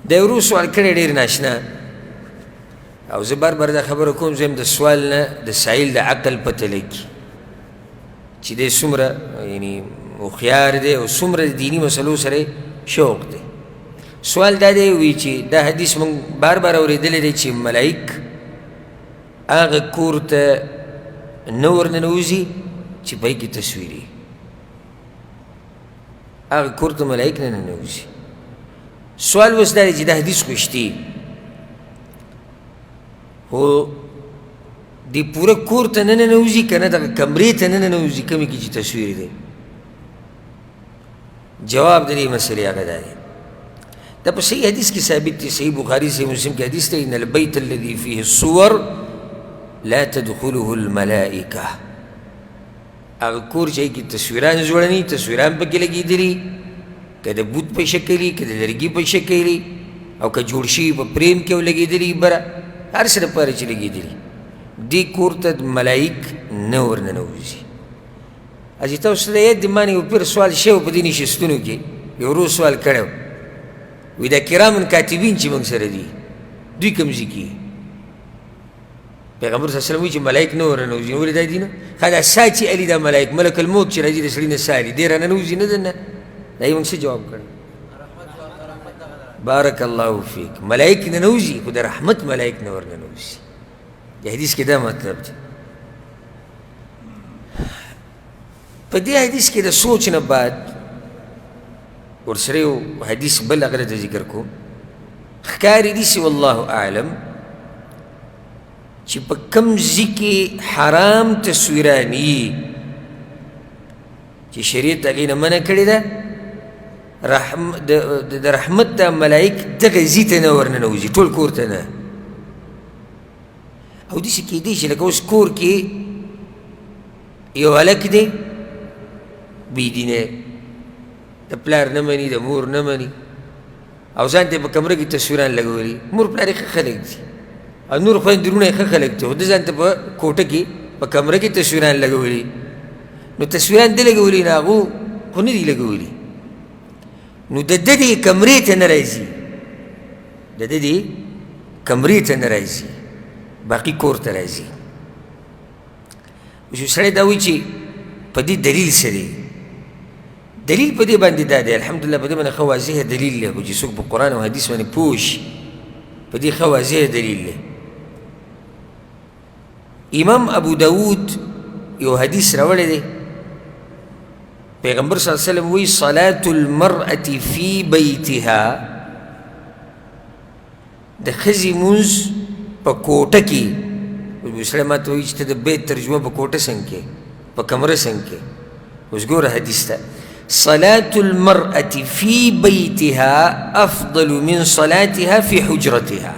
دا ورو سوال کړی ډېر ناشنا، او زه بار بار دا خبره کوم، زه هم د سوال نه د سایل د عقل پته لګي چې دی څومره یعنی هوښیار دی او څومره د دیني مسلو سره شوق دی. سوال دا دی وی چې دا حدیث موږ بار بار اورېدلی دی چې ملایک هغه کور ته نه ورننوځي چې په هغې کې تصویر وي، هغه کور ته ملایک نه ننوځي. سوال اوس دا دی چې دا حدیث خو شته، خو دې پوره کور ته نه ننوځي که نه دغه کمرې ته نه ننوځي کومې کې چې تصویر دی؟ جواب د دې مسئلې هغه دا دی، دا په صحیح حدیث کې ثابت دی، صحیح بخاري صحیح مسلم کې حدیث دی، ان البیت الذي فيه الصور لا تدخله الملائکه. هغه کور چې کې تصویران ځوړني، تصویران پکې لګېدلي، که د بوت په شکل که د لرګي په شکل او که جوړ شوي په پریم کې لګېدلي، بره هر څه دپاره چې لګېدلي، دې کور ته ملایک نه ورننوځي. حاجي تاسو ته یاد دي، ما نه یو پیر سوال شوی په دې نشستونو کې، یو ورور سوال کړی و، وایي دا کرام کاتبین چې موږ سره دي دوی کوم ځای کې؟ پیغمبر صلی الله علیه وسلم وایي چې ملایک نه ورننوځي. ولې دا دي نه؟ ښه دا سا چې الي دا ملایک ملک الموت چې راځي د سړي نه سا الي، دی راننوځي نه دننه. دا یې موږ څه جواب کړی؟ بارک الله فیک. ملایک ننوځي خو د رحمت ملایک نه ورننوځي. د حدیث کې دا مطلب دی. په دې حدیث کې د سوچ نه بعد ورسره یو حدیث بل هغه درته ذکر کوم، ښکاري داسې والله اعلم چې په کوم ځای کې حرام تصویران یي چې شریعت هغې نه منع کړې ده، د رحمت د ملایک دغه ځای ته نه ورننوځي، ټول کور ته نه. او داسې کېدی شي لکه اوس کور کې یو هلک دی بې دینه، د پلار نه مني، د مور نه مني، او ځان ته په کمره کې تصویران لګولي. مور پلار یې ښه خلک دي او نور خویندې وروڼه یې ښه خلک دي، خو ده ځان ته په کوټه کې په کمره کې تصویران لګولي. نو تصویران ده لګولي، نو هغو خو نه دي لګولي، نو د ده دې کمرې ته نه راځي، د ده دې کمرې ته نه راځي، باقي کور ته راځي. اوس یو سړی دا وایي چې په دې دلیل څه دی؟ دلیل په دې باندې دا دی، الحمدلله په دې باندې ښه واضح دلیل دی، خو چې څوک په قرآن او حدیث باندې پوه شي په دې ښه واضح دلیل دی. امام ابو داود یو حدیث راوړی دی، پیغمبر صلی الله علیه وسلم وایي صلاة المرأة فی بیتها، د ښځې مونځ په کوټه کې. اوس سړی ما ته وایي چې ته د بیت ترجمه په کوټه څنګه کوې، په کمره څنګه کوې؟ اوس ګوره حدیث ته، صلاة المرأة في بيتها أفضل من صلاتها في حجرتها.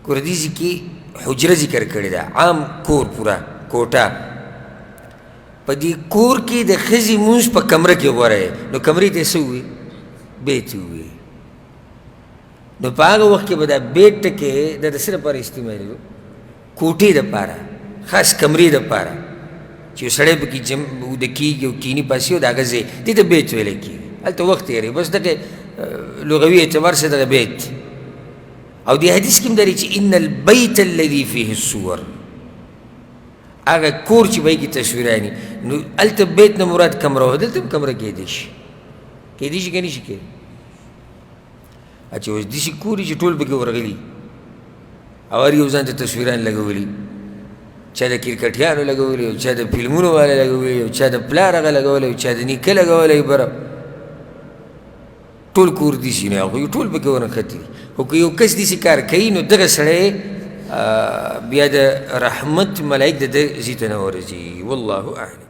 ګوره دې ځای کې حجره ذکر کړې ده، عام کور پوره کوټه. په دې کور کې د ښځې مونځ په کمره کې غوره دی، نو کمرې ته یې څه ووایي؟ بیت ووایي. نو په هغه وخت کې به دا بیت ټکی دا د څه لپاره استعمالېدو؟ کوټې دپاره، خاص کمرې دپاره چې یو سړی پکې جم اوده کېږي او کیني پاسي او د هغه ځای دې ته بیت ویلی کېږي. هلته وخت تېروي، بس دغه لغوي اعتبار سره دغه بیت دی. او دې حدیث کې هم دا دی چې ان البیت الذي فيه الصور، هغه کور چې په هغې کې تصویران، نو هلته بیت نه مراد کمره وه، دلته هم کمره کېدی شي، کېدی شي که نه شي کېدی؟ چې اوس داسې کور چې ټول پکې ورغلي او هر یو ځان ته تصویران لګولي، چا د کرکټیانو لګولي او چا د فلمونو والا لګولي او چا د پلار هغه لګولی او چا د نیکه لګولی، بره ټول کور داسې نه، هغوی ټول پکې ورنښتي دي. خو که یو کس داسې کار کوي نو دغه سړی بیا د رحمت ملایک د ده ځای ته نه ورځي. والله اعلم.